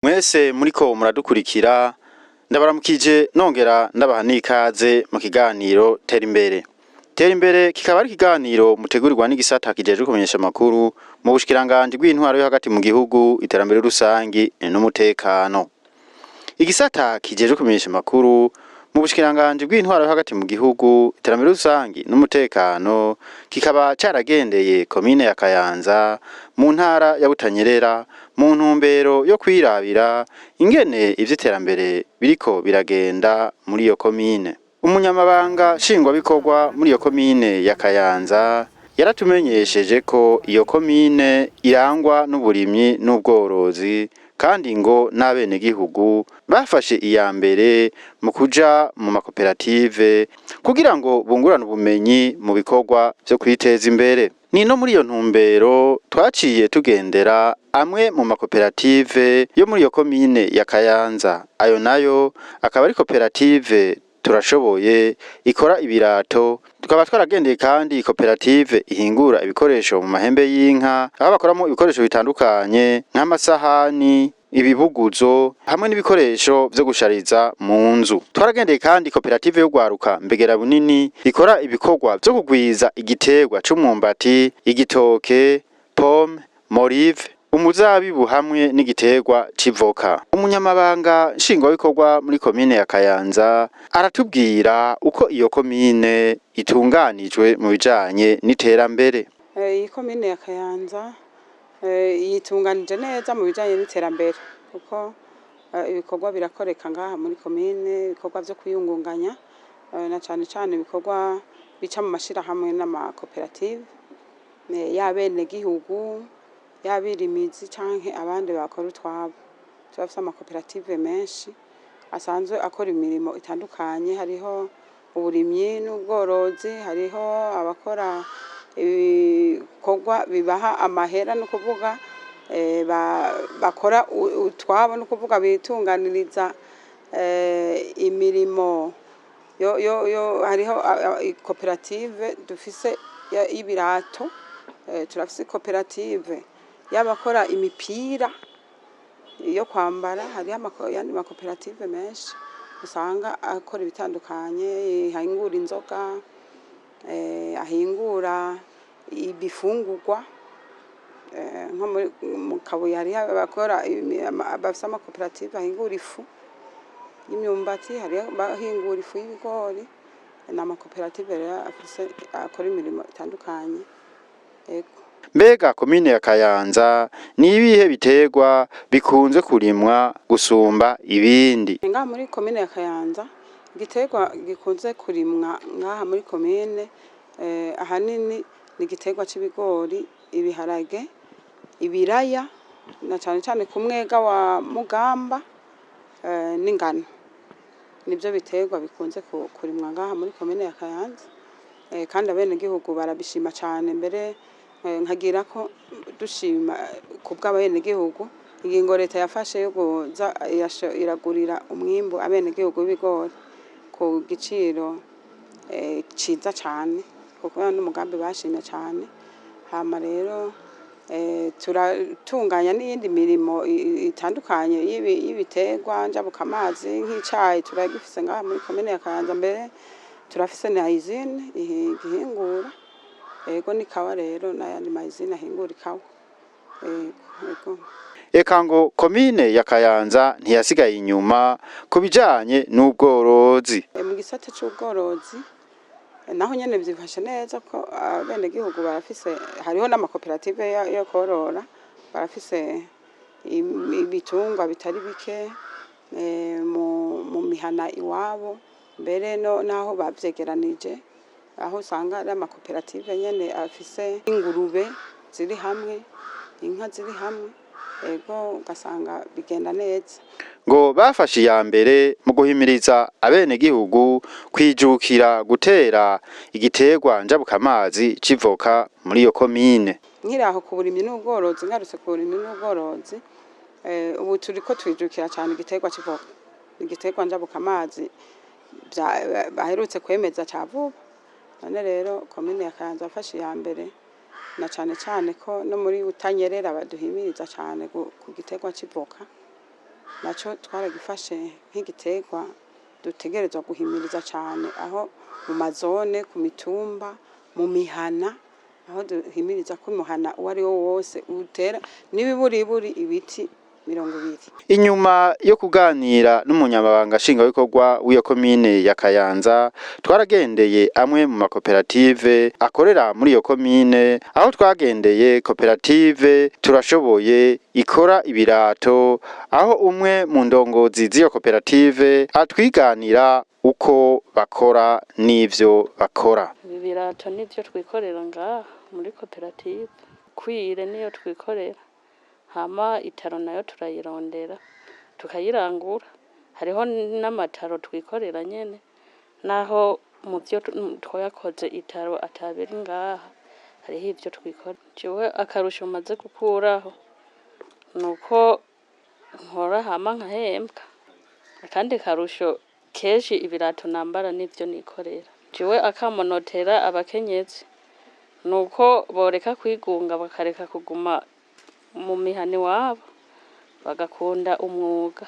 Mwese muriko muradukurikira, ndabaramukije nongera ndabaha n'ikaze mu kiganiro Tera Imbere. Tera Imbere kikaba ari ikiganiro mutegurirwa n'igisata kijejwe kumenyesha amakuru mu bushikiranganji bw'intwaro yo hagati mu gihugu, iterambere rusangi n'umutekano. Igisata kijejwe kumenyesha amakuru mu bushikiranganji bw'intwaro yo hagati mu gihugu, iterambere rusangi n'umutekano kikaba caragendeye komine ya Kayanza mu ntara ya Butanyerera mu ntumbero yo kwirabira ingene ivy'iterambere biriko biragenda muri iyo komine. Umunyamabanga nshingwabikorwa muri iyo komine ya Kayanza yaratumenyesheje ko iyo komine irangwa n'uburimyi n'ubworozi, kandi ngo n'abenegihugu bafashe iya mbere mu kuja mu makoperative kugira ngo bungurane ubumenyi mu bikorwa vyo kwiteza imbere. Ni no muri iyo ntumbero twaciye tugendera amwe mu makoperative yo muri iyo komine ya Kayanza. Ayo nayo akaba ari koperative Turashoboye ikora ibirato, tukaba twaragendeye kandi koperative ihingura ibikoresho mu mahembe y'inka, aho bakoramo ibikoresho bitandukanye nk'amasahani, ibibuguzo hamwe n'ibikoresho vyo gushariza mu nzu. Twaragendeye kandi koperative y'urwaruka Mbegera Bunini ikora ibikorwa vyo kugwiza igiterwa c'umwumbati, igitoke, pome, morive, umuzabibu hamwe n'igiterwa c'ivoka. Umunyamabanga nshingwabikorwa muri komine ya Kayanza aratubwira uko iyo komine itunganijwe mu bijanye n'iterambere. Iyi komine ya Kayanza yitunganije neza mu bijanye n'iterambere, kuko ibikorwa birakoreka ngaha muri komine, ibikorwa vyo kwiyungunganya, na cane cane ibikorwa bica mu mashirahamwe n'amakoperative y'abenegihugu, y'abirimizi canke abandi bakora utwabo. Turafise amakoperative menshi asanzwe akora imirimo itandukanye, hariho uburimyi n'ubworozi, hariho abakora ibikorwa bibaha amahera, ni ukuvuga bakora utwabo, ni ukuvuga bitunganiriza imirimo yo hariho koperative dufise y'ibirato, turafise koperative y'abakora imipira yo kwambara, hariho ayandi makoperative menshi usanga akora ibitandukanye, ahingura inzoga, ahingura ibifungurwa, nko mu Kabuye hariho abakora bafise amakoperative ahingura ifu y'imyumbati, hariho abahingura ifu y'ibigori. Ni amakoperative rero afise akora imirimo itandukanye. Ego. Mbega komine ya Kayanza ni ibihe biterwa bikunze kurimwa gusumba ibindi? Ngaha muri komine ya Kayanza, igiterwa gikunze kurimwa ngaha muri komine ahanini ni igiterwa c'ibigori, ibiharage, ibiraya na cane cane ku mwega wa Mugamba, n'ingano. Nivyo biterwa bikunze kurimwa ngaha muri komine ya Kayanza, kandi abenegihugu barabishima cane. Mbere nkagira ko dushima kubw'abenegihugu ingingo leta yafashe yo kuza iragurira umwimbu abenegihugu w'ibigori ku giciro ciza cane, kuko n'umugambi bashimye cane. Hama rero turatunganya n'iyindi mirimo itandukanye y'ibiterwa njabukamazi, nk'icayi turagifise ngaha muri komine ya Kayanza, mbere turafise na usine igihingura, ego, n'ikawa rero n'ayandi ma usine ahingura ikawa. Ego, ego. Eka ngo komine ya Kayanza ntiyasigaye inyuma ku bijanye n'ubworozi. Mu gisata c'ubworozi naho nyene vyifashe neza, ko abenegihugu barafise, hariho n'amakoperative yo korora, barafise ibitungwa bitari bike mu mihana iwabo, mbere no naho bavyegeranije, aho usanga ari amakoperative nyene afise ingurube ziri hamwe, inka ziri hamwe, ego, ugasanga bigenda neza. Ngo bafashe iya mbere mu guhimiriza abenegihugu kwijukira gutera igiterwa njabukamazi c'ivoka muri iyo komine. Nkiri aho ku burimyi n'ubworozi, ngarutse ku burimyi n'ubworozi, ubu turiko twijukira cyane igiterwa c'ivoka, igiterwa njabukamazi baherutse kwemeza ca vuba. None rero komine ya Kayanza yafashe iya mbere, na cane cane ko no muri Butanyerera baduhimiriza cane ku giterwa c'ivoka. Naco twaragifashe nk'igiterwa dutegerezwa guhimiriza cane, aho mu mazone, ku mitumba, mu mihana, aho duhimiriza ko umuhana uwo ari wo wose utera n'ibiburiburi ibiti 20. Inyuma yo kuganira n'umunyamabanga nshingwabikorwa w'iyo komine ya Kayanza, twaragendeye amwe mu makoperative akorera muri iyo komine, aho twagendeye koperative Turashoboye ikora ibirato, aho umwe mu ndongozi z'iyo koperative atwiganira uko bakora n'ivyo bakora. Ibi birato nivyo twikorera ngaha muri koperative. Cuir niyo twikorera, hama i talon nayo turayirondera tukayirangura. Hariho n'ama talon twikorera nyene, naho mu vyo twakoze i talon atabiri ngaha, hariho ivyo twikorera. Jewe akarusho maze gukuraho nuko nkora hama nkahembwa. Akandi karusho, kenshi ibirato nambara nivyo nikorera. Jewe akamo notera abakenyezi nuko boreka kwigunga, bakareka kuguma mu mihana iwabo, bagakunda umwuga,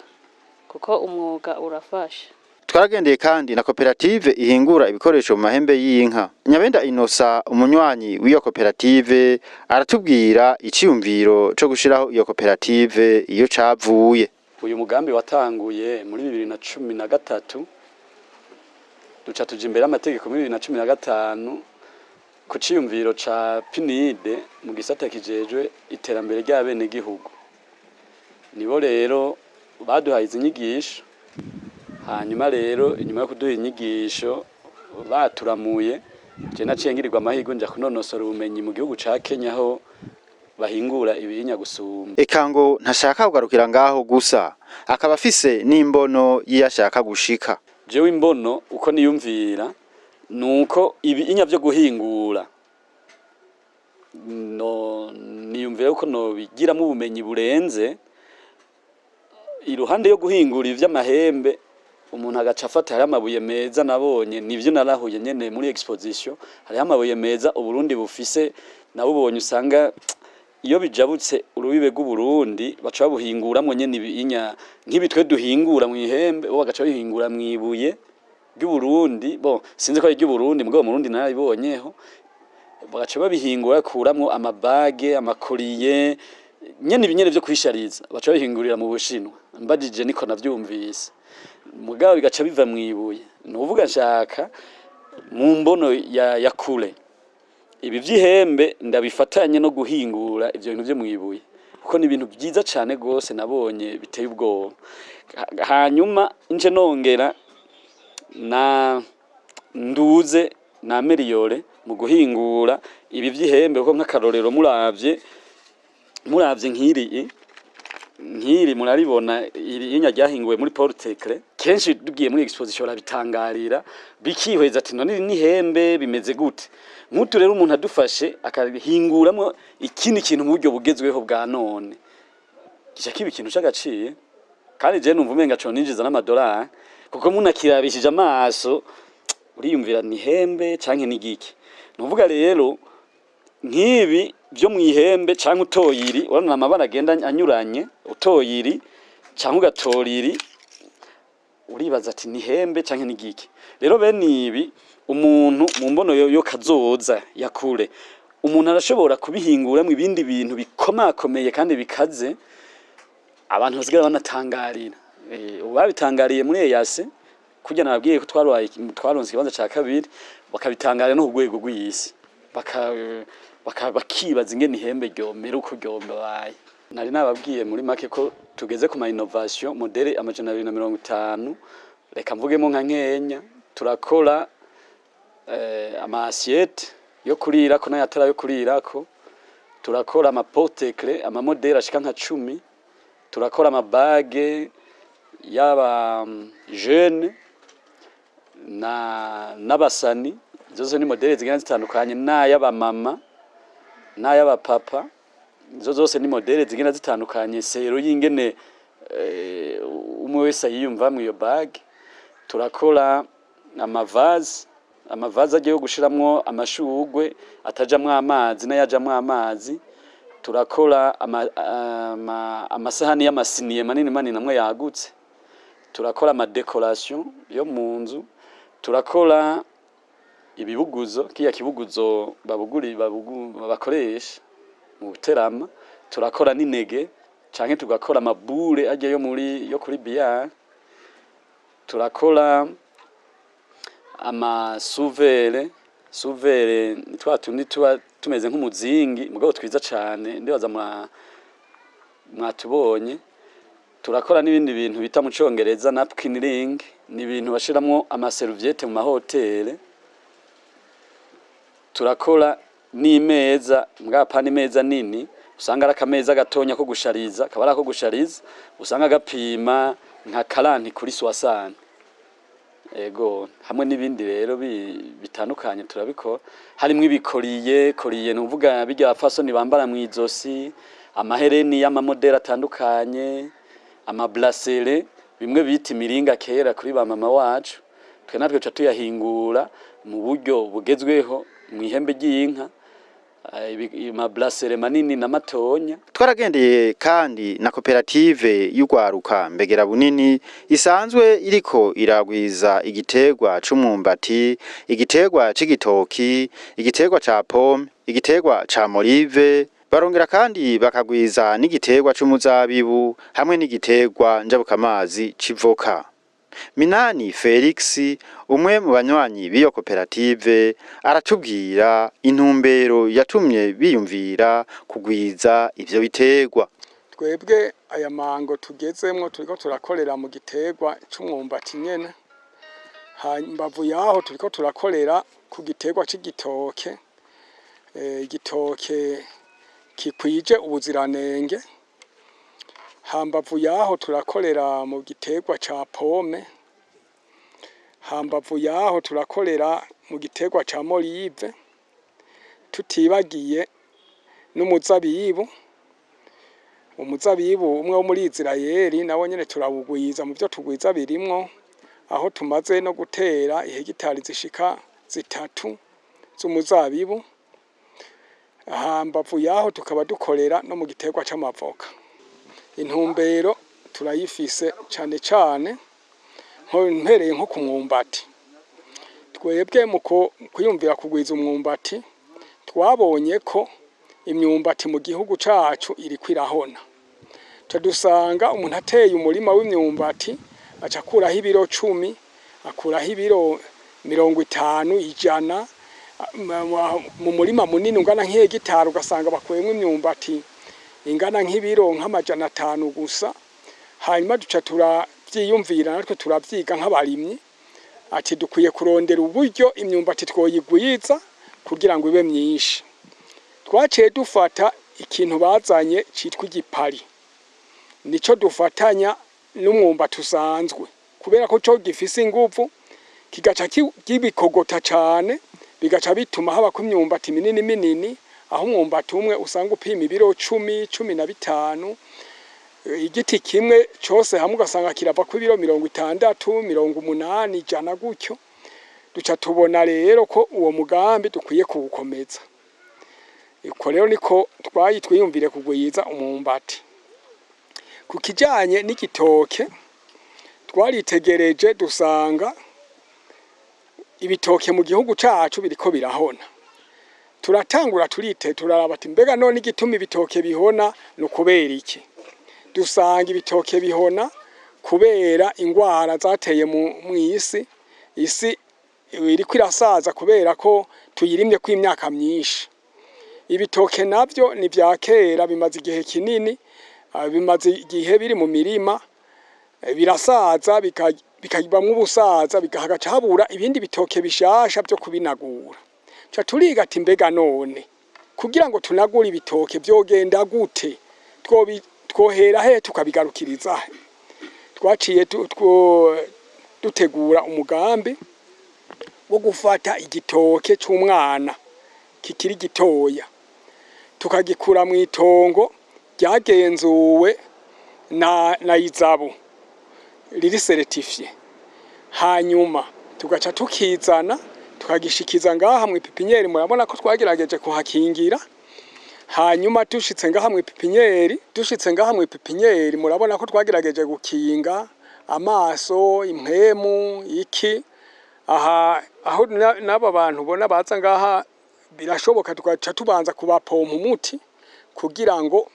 kuko umwuga urafasha. Twaragendeye kandi na koperative ihingura ibikoresho mu mahembe y'inka. Nyabenda Inosa, umunywanyi w'iyo koperative, aratubwira iciyumviro co gushiraho iyo koperative iyo cavuye. Uyu mugambi watanguye muri 2013, duca tuja imbere y'amategeko muri 2015 ku ciyumviro ca PNUD mu gisata kijejwe iterambere ry'abenegihugu. Nibo rero baduhaye izi nyigisho. Hanyuma rero, inyuma yo kuduha inyigisho, baturamuye, je naciye ngirirwa amahirwe nja kunonosora ubumenyi mu gihugu ca Kenya, aho bahingura ibiyinya gusumba. Eka ngo ntashaka kugarukira ngaho gusa, akaba afise n'imbono y'iyashaka gushika. Jewe imbono uko niyumvira nuko ibiinya vyo guhingura no niyumvira uko nobigiramo ubumenyi burenze iruhande yo guhingura ivy'amahembe. Umuntu agaca afata, hariho amabuye meza nabonye, nivyo narahuye nyene muri exposition, hariho amabuye meza Uburundi bufise nabubonye, usanga iyo bijabutse urubibe rw'Uburundi baca babuhinguramwo nyene ibiinya nk'ibi twe duhingura mw'ihembe, bo bagaca babihingura mw'ibuye ry'Uburundi. Bo sinzi ko ari ry'Uburundi, mugabo mu Burundi narabibonyeho. Bagaca babihingura, bakuramwo ama bagues, ama colliers nyene, ibinyene vyo kwishariza, baca babihingurira mu Bushinwa, mbajije niko navyumvise, mugabo bigaca biva mw'ibuye. Nuvuga nshaka mu mbono ya kure ibi vy'ihembe ndabifatanye no guhingura ivyo bintu vyo mw'ibuye, kuko ni ibintu vyiza cane gose nabonye biteye ubwoba. Hanyuma nje nongera na nduze na améliore mu guhingura ibi vy'ihembe, kuko nk'akarorero muravye nk'iri muraribona, iri inya ryahinguwe muri porte-clés. Kenshi tugiye muri exposition barabitangarira, bikihweza ati: "None iri n'ihembe bimeze gute?" Nk'utu rero umuntu adufashe akabihinguramwo ikindi kintu mu buryo bugezweho bwa none, gica kiba ikintu c'agaciro. Kandi je numva umenga co ninjiza n'amadolari, kuko munakirabishije amaso uriyumvira ni ihembe canke ni giki. Nuvuga rero nk'ibi vyo mw'ihembe, canke utoye iri, urabona amabara agenda anyuranye, utoye iri canke ugatora iri, uribaza ati: "Ni ihembe canke ni giki?" Rero bene ibi, umuntu mu mbono yo kazoza ya kure, umuntu arashobora kubihinguramwo ibindi bintu bikomakomeye kandi bikaze, abantu basigara banatangarira. Ubu babitangariye muri EAC kurya nababwiye ko twabaye twaronse ikibanza ca kabiri, bakabitangarira no ku rwego rw'isi, bakibaza ingene ihembe ryomera uko ryombaye. Nari nababwiye muri make ko tugeze ku ma innovation modèle 250. Reka mvugemo nka nkenya. Turakora ama assiette yo kurirako n'ayatara yo kurirako, turakora ama porte-clés, ama modèle ashika nka 10, turakora ama bagues. y'aba jeune na n'abasani, zose ni modèle zigenda zitandukanye, n'ay'abamama n'ay'abapapa, izo zose ni modèle zigenda zitandukanye selon y'ingene umwe wese yiyumva iyo bague. Turakora amavaze, amavaze agiye gushiramwo amashurwe atajamwo amazi n'ayajamwo amazi. Turakora amasahani y'amasiniye manini manini amwe yagutse. Turakora amadécoration yo mu nzu. Turakora ibibuguzo, kiya kibuguzo babuguri babugu, bakoresha mu buterama. Turakora n'inege canke tugakora amabure ajya yo muri yo kuri billard. Turakora amasuvere, suvere ni twa tundi tuba tumeze nk'umuzingi mugabo twiza cane, ndibaza mwatubonye. Turakora n'ibindi bintu bita mu congereza napkin ring, ni ibintu bashiramwo amaserviette mu mahoteli. Turakora n'imeza, mugabo apana imeza nini, usanga ari akameza gatonya ko gushariza, kaba ari ako gushariza, usanga gapima nka 40 kuri 60. Ego, hamwe n'ibindi rero bitandukanye turabikora, harimwo ibicollier. Collier ni uvuga birya abapfasoni bambara mw'izosi, amahereni y'amamodèle atandukanye, amabracelets, bimwe bita imiringa kera kuri ba mama wacu, twe natwe tuca tuyahingura mu buryo bugezweho mw'ihembe ry'inka, amabracelets manini na matonya. Twaragendeye kandi na koperative y'urwaruka Mbegera Bunini, isanzwe iriko iragwiza igiterwa c'umwumbati, igiterwa c'igitoki, igiterwa ca pome, igiterwa ca morive. Barongera kandi bakagwiza n'igiterwa c'umuzabibu hamwe n'igiterwa njabukamazi c'ivoka. Minani Felix, umwe mu banywanyi b'iyo koperative, aratubwira intumbero yatumye biyumvira kugwiza ivyo biterwa. Twebwe aya mango tugezemwo turiko turakorera mu giterwa c'umwumbati nyene. Mbavu yaho turiko turakorera ku giterwa c'igitoke, igitoke kikwije ubuziranenge. Hambavu yaho turakorera mu giterwa ca pome. Hambavu yaho turakorera mu giterwa ca morive, tutibagiye n'umuzabibu. Umuzabibu umwe wo muri Isirayeli nawo nyene turawugwiza, mu vyo tugwiza birimwo, aho tumaze no gutera ihegitari zishika 3 z'umuzabibu. Hambavu yaho tukaba dukorera no mu giterwa c'amavoka. Intumbero turayifise, cane cane mpereye nko ku mwumbati. Twebwe mu kwiyumvira kugwiza umwumbati, twabonye ko imyumbati mu gihugu cacu iriko irahona. Dusanga umuntu ateye umurima w'imyumbati aca akuraho ibiro 10, akuraho ibiro 50, 100 mu murima munini ungana nk'ihegitari, ugasanga bakuyemwo imyumbati ingana nk'ibiro nk'500 gusa. Hanyuma duca turavyiyumvira, natwe turavyiga nk'abarimyi, ati dukwiye kurondera uburyo imyumbati twoyigwiza kugira ngo ibe myinshi. Twaciye dufata ikintu bazanye citwa igipari, nico dufatanya n'umwumbati usanzwe, kubera ko co gifise inguvu, kigaca kibikogota cane, bigaca bituma habako imyumbati minini minini, aho umwumbati umwe usanga upima ibiro 10, 15, igiti kimwe cose hamwe ugasanga kiravako ibiro 60, 80, 100 gutyo. Duca tubona rero ko uwo mugambi dukwiye kuwukomeza. Uko rero niko twayi twiyumvire kugwiza umwumbati. Ku kijanye n'igitoke, twaritegereje dusanga ibitoke mu gihugu cacu biriko birahona. Turatangura turite turaraba ati mbega none igituma ibitoke bihona ni ukubera iki? Dusanga ibitoke bihona kubera ingwara zateye mw'isi, isi iriko irasaza kubera ko tuyirimyeko imyaka myinshi. Ibitoke navyo ni vya kera, bimaze igihe kinini, bimaze igihe biri mu mirima, birasaza, bikabamwo ubusaza, hagaca habura ibindi bitoke bishasha vyo kubinagura. Ca turiga ati mbega none kugira ngo tunagure ibitoke vyogenda gute? Twohera he tukabigarukiriza he? Twaciye dutegura umugambi wo gufata igitoke c'umwana kikiri gitoya, tukagikura mu itongo ryagenzuwe na ISABU, riri certifié, hanyuma tugaca tukizana, tukagishikiza ngaha mu pépinière. Murabona ko twagerageje kuhakingira. Hanyuma dushitse ngaha mu pépinière, murabona ko twagerageje gukinga amaso, impwemu, iki aha aho n'aba bantu ubona baza ngaha, birashoboka tugaca tubanza kubapompa umuti kugira ngo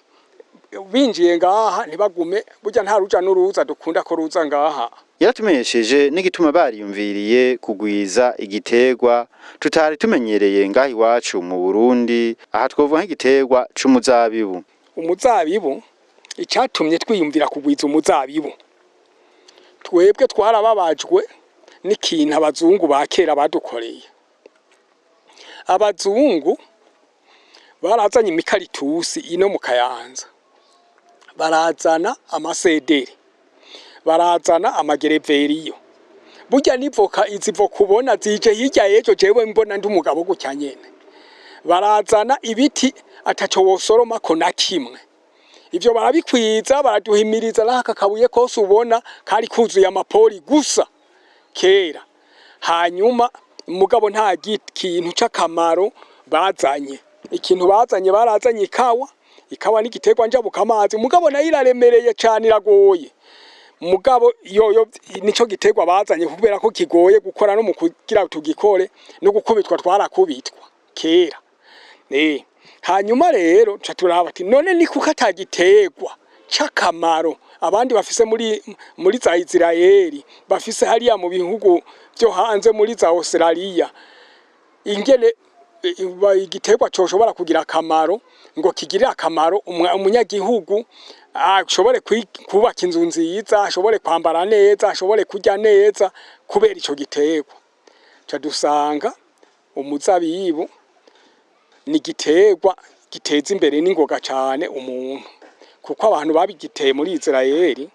binjiye ngaha ntibagume. Burya nta ruja n'uruza dukunda ko ruza ngaha. Yaratumenyesheje n'igituma bariyumviriye kugwiza igiterwa tutari tumenyereye ngaha iwacu mu Burundi, aha twovuga nk'igiterwa c'umuzabibu. Umuzabibu, icatumye twiyumvira kugwiza umuzabibu, twebwe twarababajwe n'ikintu abazungu ba kera badukoreye. Abazungu barazanye imikaritusi ino mu Kayanza, barazana amasederi, barazana amagereveriyo. Burya n'ivoka, izi voka ubona zije hirya y'ejo, jewe mbona ndi umugabo gutya nyene. Barazana ibiti ataco wosoromako na kimwe. Ivyo barabikwiza, baraduhimiriza. N'aka kabuye kose ubona kari kuzuye amapori gusa kera. Hanyuma mugabo nta kintu c'akamaro bazanye. Ikintu bazanye, barazanye ikawa. Ikawa ni igiterwa njabukamazi, mugabo nayo iraremereye cane, iragoye. Mugabo yoyo nico giterwa bazanye, kubera ko kigoye gukora no mu kugira tugikore no gukubitwa twarakubitwa kera. Hanyuma rero ca turaba ati none ni kuko atagiterwa c'akamaro abandi bafise muri za Israeli, bafise hariya mu bihugu vyo hanze, muri za Australia, ingene igiterwa coshobora kugira akamaro, ngo kigirire akamaro umunyagihugu, ashobore kubaka inzu nziza, ashobore kwambara neza, ashobore kurya neza kubera ico giterwa. Ca dusanga umuzabibu ni igiterwa giteza imbere n'ingoga cane umuntu, kuko abantu babigiteye muri Israeli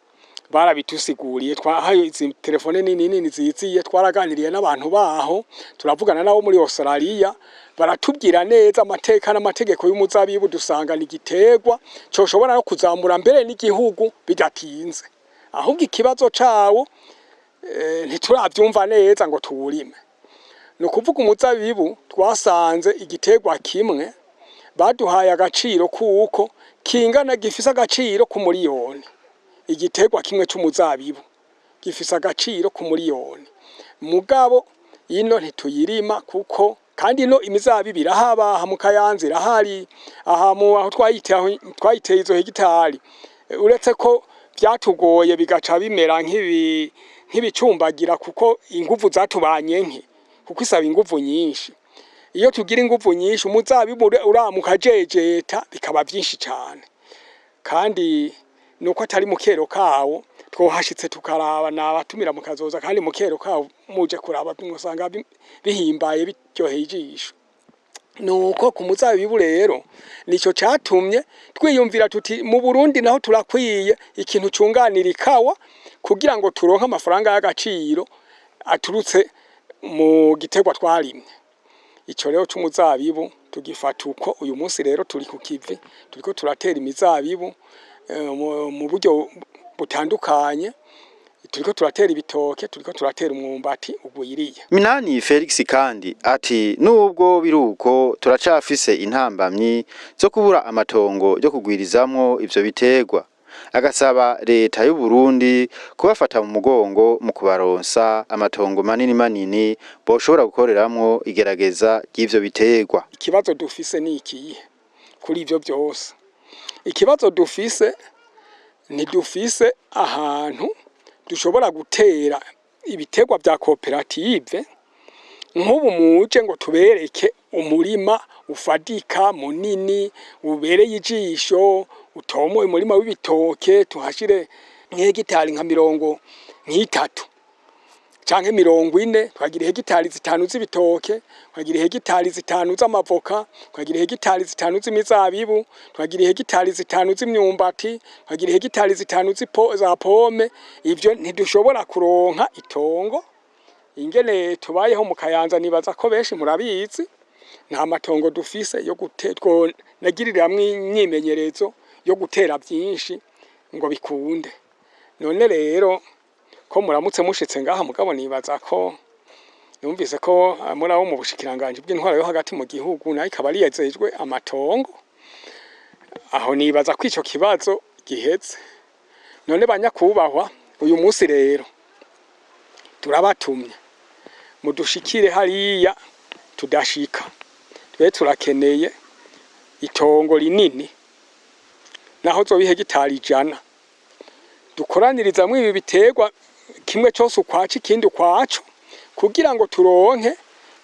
barabitusiguriye. Twahaye izi telefone nini nini ziziye, twaraganiriye n'abantu baho, turavugana nabo muri Australia, baratubwira neza amateka n'amategeko y'umuzabibu. Dusanga ni igiterwa coshobora no kuzamura mbere n'igihugu bidatinze. Ahubwo ikibazo cawo ntituravyumva neza ngo tuwurime. Ni ukuvuga umuzabibu twasanze igiterwa kimwe baduhaye agaciro kuko kingana, gifise agaciro ku muriyoni. Igiterwa kimwe c'umuzabibu gifise agaciro ku muriyoni. Mugabo ino ntituyirima, kuko kandi ino imizabibu irahaba. Aha mu Kayanza irahari, aha mu aho twayiteye izo hegitari. Uretse ko vyatugoye, bigaca bimera nk'ibicumbagira, kuko inguvu zatubanye nke, kuko isaba inguvu nyinshi. Iyo tugira inguvu nyinshi, umuzabibu uramuka jejeta bikaba vyinshi cane. Kandi nuko atari mu kero kawo, twohashitse tukaraba, nabatumira mukazoza kandi mu kero kawo muje kuraba, musanga bihimbaye, biryoheye ijisho. Nuko ku muzabibu rero nico catumye twiyumvira tuti mu Burundi naho turakwiye ikintu cunganira ikawa, kugira ngo turonke amafaranga y'agaciro aturutse mu giterwa twarimye. Ico rero c'umuzabibu tugifata uko. Uyu munsi rero turi ku kivi, turiko turatera imizabibu mu buryo butandukanye, turiko turatera ibitoke, turiko turatera umwumbati ugwiriye. Minani Felix kandi ati nubwo biruko, turacafise intambamyi zo kubura amatongo yo kugwirizamwo ivyo biterwa, agasaba leta y'u Burundi kubafata mu mugongo mu kubaronsa amatongo manini manini boshobora gukoreramwo igerageza ry'ivyo biterwa. Ikibazo dufise ni ikihe kuri ivyo byose? Ikibazo dufise, ntidufise ahantu dushobora gutera ibiterwa vya koperative. Nk'ubu muje ngo tubereke umurima ufadika, munini, ubereye ijisho, utomoye, umurima w'ibitoke, tuhashire nk'hegitari nka 30. Canke 40, tukagira hegitari 5 z'ibitoke, tukagira hegitari 5 z'amavoka, tukagira hegitari 5 z'imizabibu, tukagira hegitari 5 z'imyumbati, tukagira hegitari 5 za pome. Ivyo ntidushobora kuronka itongo. Ingene tubayeho mu Kayanza nibaza ko benshi murabizi, nta matongo dufise yo nagiriramwo imyimenyerezo yo gutera vyinshi ngo bikunde. None rero ko muramutse mushitse ngaha, mugabo nibaza ko numvise ko muri abo mu bushikiranganji bw'intwaro yo hagati mu gihugu, nayo ikaba yejejwe amatongo, aho nibaza ko ico kibazo giheze. None banyakubahwa, uyu munsi rero turabatumye mudushikire hariya tudashika. Twe turakeneye itongo rinini, naho zoba ihegitari 100, dukoranirizamwo ibi biterwa, kimwe cose ukwaco, ikindi ukwaco, kugira ngo turonke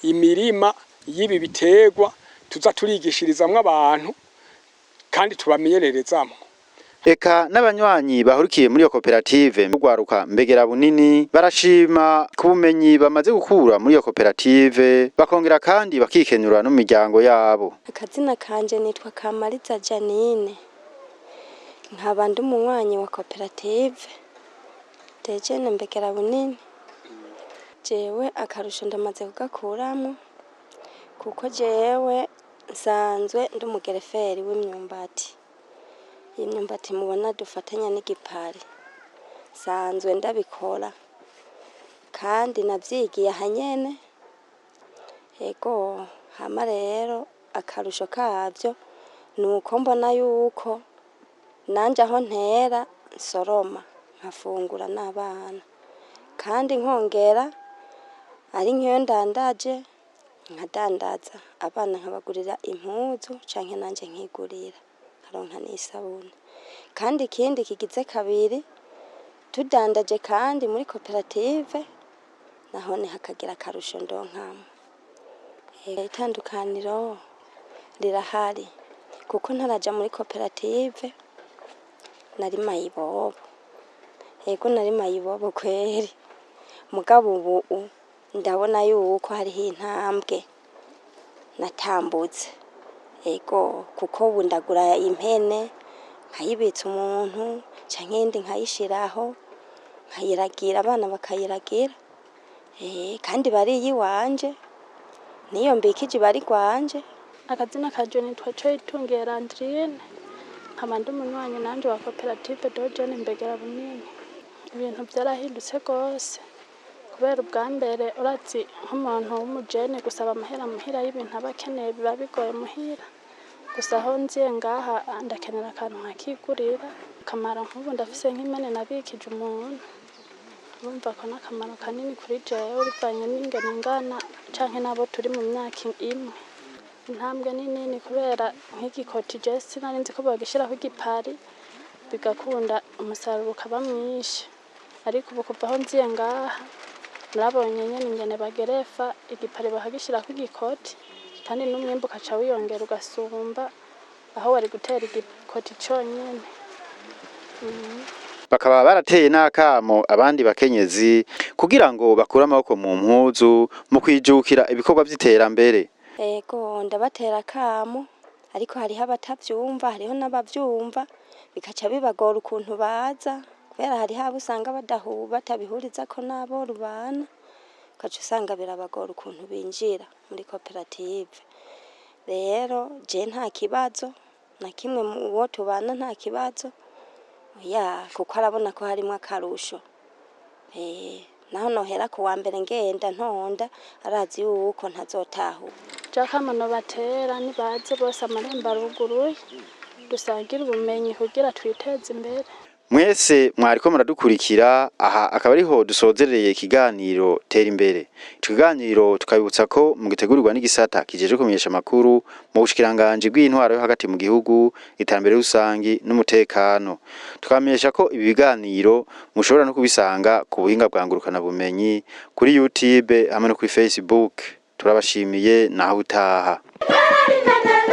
imirima y'ibi biterwa tuza turigishirizamwo abantu kandi tubamenyererezamwo. Eka n'abanywanyi bahurikiye muri iyo koperative rugwaruka Mbegera Bunini barashima ku bumenyi bamaze gukura muri iyo koperative, bakongera kandi bakikenura no mu miryango yabo. Akazina kanje nitwa Kamariza Janine, nkaba ndi umunywanyi wa koperative Dejene Mbegera Bunini. Jewe akarusho ndamaze kugakuramo, kuko jewe nsanzwe ndi umugereferi w'imyumbati. Iyi myumbati mubona dufatanya n'igipari, nsanzwe ndabikora kandi navyigiye aha nyene. Ego, hama rero akarusho kavyo nuko mbona yuko nanje aho ntera nsoroma nkafungura n'abana, kandi nkongera ari nk'iyo ndandaje nkadandaza, abana nkabagurira impuzu canke nanje nkigurira nkaronka n'isabune. Kandi ikindi kigize kabiri, tudandaje kandi muri koperative nahone hakagira akarusho ndonkamwo. Itandukaniro rirahari, kuko ntaraja muri koperative nari mayibobo. Ego, nari mayibobo kweri, mugabo ubu ndabona yuko hariho intambwe natambutse. Ego, kuko ubu ndagura impene nkayibitsa umuntu, canke iyindi nkayishiraho nkayiragira, abana bakayiragira, kandi bari iyiwanje, niyo mbikije iba ari rwanje. Akazina kanje nitwa Coyitungiye Landrine, nkaba ndi umunywanyi nanje wa koperative Dojene Mbegera Bunini. Ibintu vyarahindutse gose, kubera ubwa mbere urazi nk'umuntu w'umujene gusaba amahera muhira y'ibintu aba akeneye biba bigoye muhira. Gusa aho nziye ngaha ndakenera akantu nkakigurira. Akamaro, nk'ubu ndafise nk'impene nabikije umuntu, urumva ko n'akamaro kanini kuri jewe bivanye n'ingene ngana canke n'abo turi mu myaka imwe. Intambwe ni nini, kubera nk'igikoti je sinari nzi ko bogishirako igipari bigakunda, umusaruro ukaba mwinshi. Ariko ubu kuva aho nziye ngaha narabonye nyene ingene bagerefa igipari bakagishirako igikoti, kandi n'umwimbu ukaca wiyongera ugasumba aho wari gutera igikoti conyene. Bakaba barateye n'akamo abandi bakenyezi kugira ngo bakure amaboko mu mpuzu mu kwijukira ibikorwa vy'iterambere. Ego, ndabatera akamo, ariko hariho abatavyumva, hariho n'abavyumva bikaca bibagora ukuntu baza, kubera hariho abo usanga batabihurizako n'abo rubana, ugaca usanga birabagora ukuntu binjira muri koperative. Rero je nta kibazo na kimwe, uwo tubana nta kibazo, oya, kuko arabona ko harimwo akarusho. Naho nohera ku wa mbere ngenda ntonda, arazi yuko ntazotahura. Je akamo nobatera, nibaze bose, amarembo aruguruye, dusangire ubumenyi kugira twiteze imbere. Mwese mwariko muradukurikira, aha akaba ariho dusozereye ikiganiro Tera Imbere. Ico kiganiro tukabibutsa ko mu gitegurirwa n'igisata kijejwe kumenyesha amakuru mu bushikiranganji bw'intwaro yo hagati mu gihugu, iterambere rusangi n'umutekano. Tukamenyesha ko ibi biganiro mushobora no kubisanga ku buhinga bwa ngurukana bumenyi kuri YouTube hamwe no kuri Facebook. Turabashimiye, naho utaha. Tera imbere.